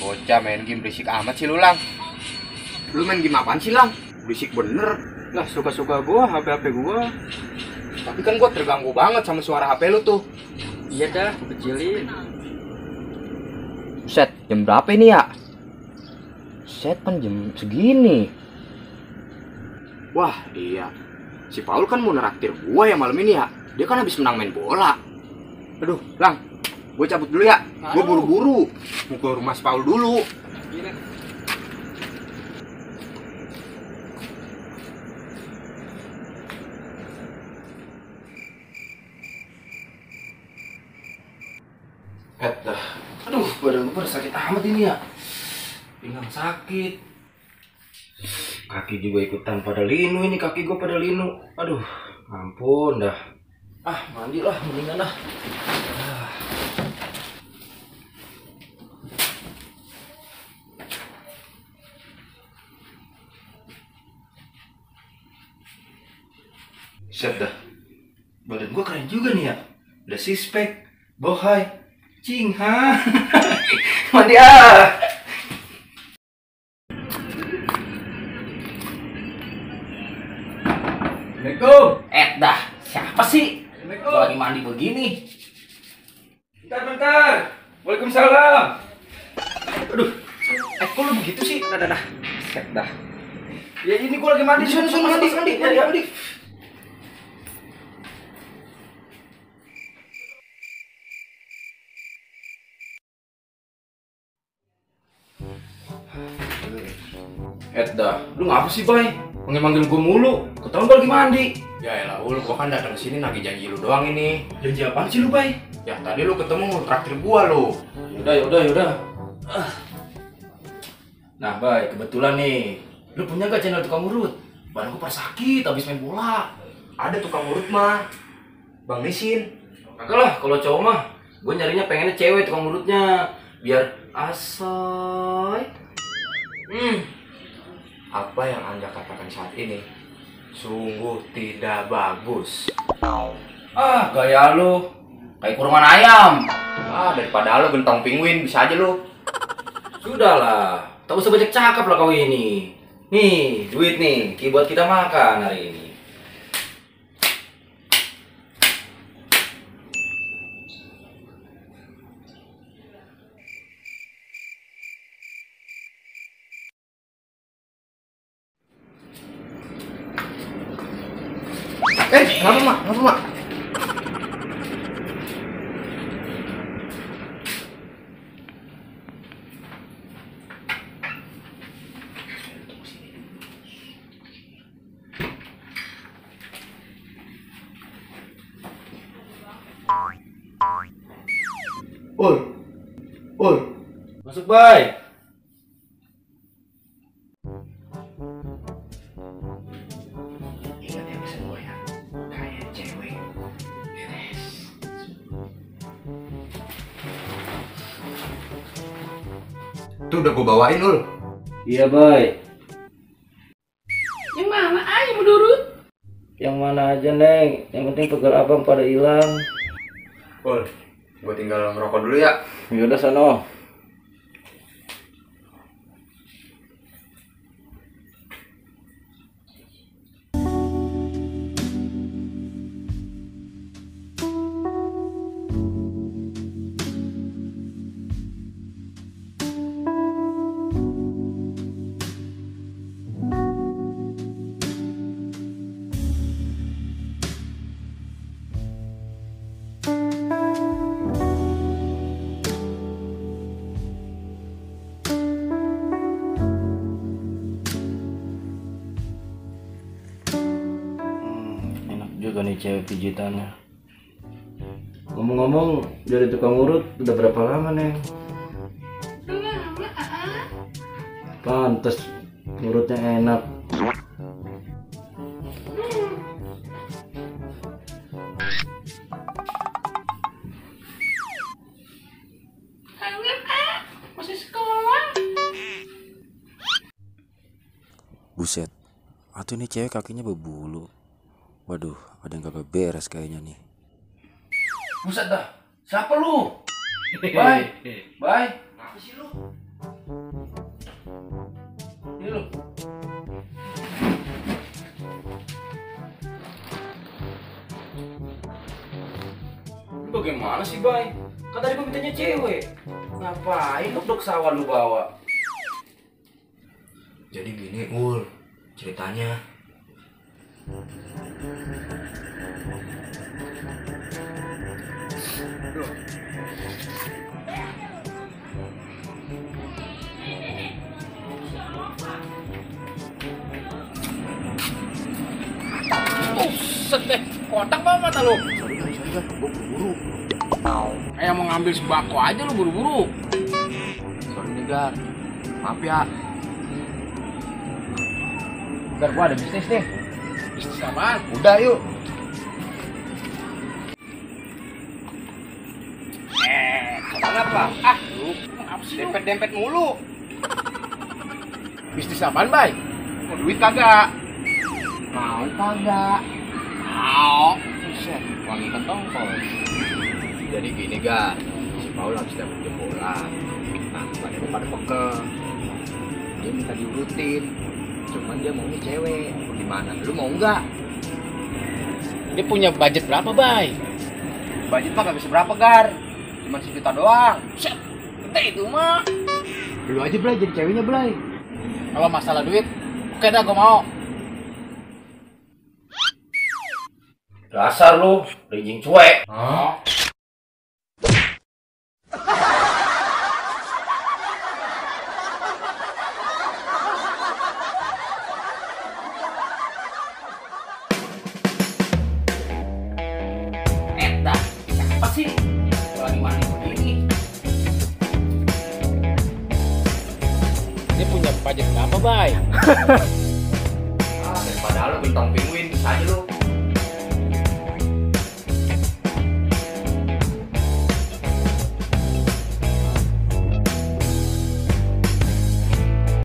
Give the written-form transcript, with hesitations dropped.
Bocah main game berisik amat sih lu, Lang. Lu main game apaan sih, Lang? Berisik bener. Lah, suka-suka gua, HP gua. Tapi kan gua terganggu banget sama suara HP lu tuh. Iya dah, kecilin. Set, jam berapa ini ya? Set kan jam segini. Wah, iya. Si Paul kan mau neraktir gua ya malam ini ya. Dia kan habis menang main bola. Aduh, Lang. Gue cabut dulu ya. Gue buru-buru. Mau ke rumah si Paul dulu. Gila. Dah. Aduh, badan gue sakit amat ini ya. Pinggang sakit. Kaki juga ikutan pada linu ini, kaki gue pada linu. Aduh, ampun dah. Mandi lah, mendingan dah. Set dah. Badan gue keren juga nih ya. Udah six-pack, bohai, cing, ha. Mandi ah. Assalamualaikum. Dah, siapa sih? Assalamualaikum. Gua lagi mandi begini. Bentar. Waalaikumsalam. Aduh, kok lu begitu sih? Dah. Set dah. Ya ini gua lagi mandi. Sun, mandi. Dah, lu ngapa sih, Bay? Manggil gua mulu. Ketahuan gua lagi mandi. Ya elah, gua kan datang ke sini nagih janji lu doang ini. Janji apaan sih lu, Bay? Ya tadi lu ketemu traktir gua lu. Yaudah. Nah, Bay, kebetulan nih. Lu punya gak channel tukang urut? Badan gua pada sakit habis main bola. Ada tukang urut mah. Bang Nisin. Kagak lah, kalau cowok mah gue nyarinya pengennya cewek tukang urutnya. Biar asoy. Apa yang Anda katakan saat ini sungguh tidak bagus. Gaya lu kayak kurungan ayam. Daripada lo gentong penguin, bisa aja lo. Sudahlah, tak usah banyak cakap lah kau ini. Nih, duit nih, buat kita makan hari ini. Kenapa mak? Ul. Masuk, Bay. Ingat ya pesan gue ya, kayak cewek beres. Tuh udah gue bawain, Ul. Iya, Bay. Yang mana aja menurut? Yang mana aja, Neng. Yang penting pegal abang pada hilang. Ul, gue tinggal ngerokok dulu ya. Yaudah, sono. Juga nih cewek pijitannya. Ngomong-ngomong, dari tukang urut udah berapa lama, Neng? Lama, Pantes urutnya enak. Kangen, masih sekolah. Buset, atau ini cewek kakinya berbulu. Waduh, ada yang kagak beres kayaknya nih. Buset dah. Siapa lu? Bye. Bye. Apa sih lu? Ini lu. Lu bagaimana sih, Bay? Kan tadi gua mintanya cewek. Ngapain dok sawah lu bawa? Jadi gini, Ul, ceritanya. Set deh, kotak bawa mata lu. Sorry gue buru-buru. Kayak mau ngambil sembako aja lu buru-buru. Sorry nih Gar, maaf ya. Gar, gua ada bisnis nih. Bisnis apaan? Udah yuk. Kenapa? Ah, lu apa sih? Dempet-dempet mulu. Bisnis apaan, Bay? Mau duit kagak? Mau kagak? Mau. Buset, wangi ketongkol. Jadi gini, Gar. Si Paul habis dapet jempolan. Nah, badannya pada pekel. Dia minta diurutin. Cuman dia maunya cewek. Gimana? Lu mau nggak? Dia punya budget berapa, Bay? Budget mah gak bisa berapa, Gar. Cuma 1 juta doang. Set, gede itu mah. Lu aja Blay jadi ceweknya Blay. Kalau masalah duit, oke dah gua mau. Dasar lu, rinjing cuek. Dah, apa sih? Lagi mana begini? Dia punya budget berapa, Bay? Daripada lu bintang penguin, bisa aja lu.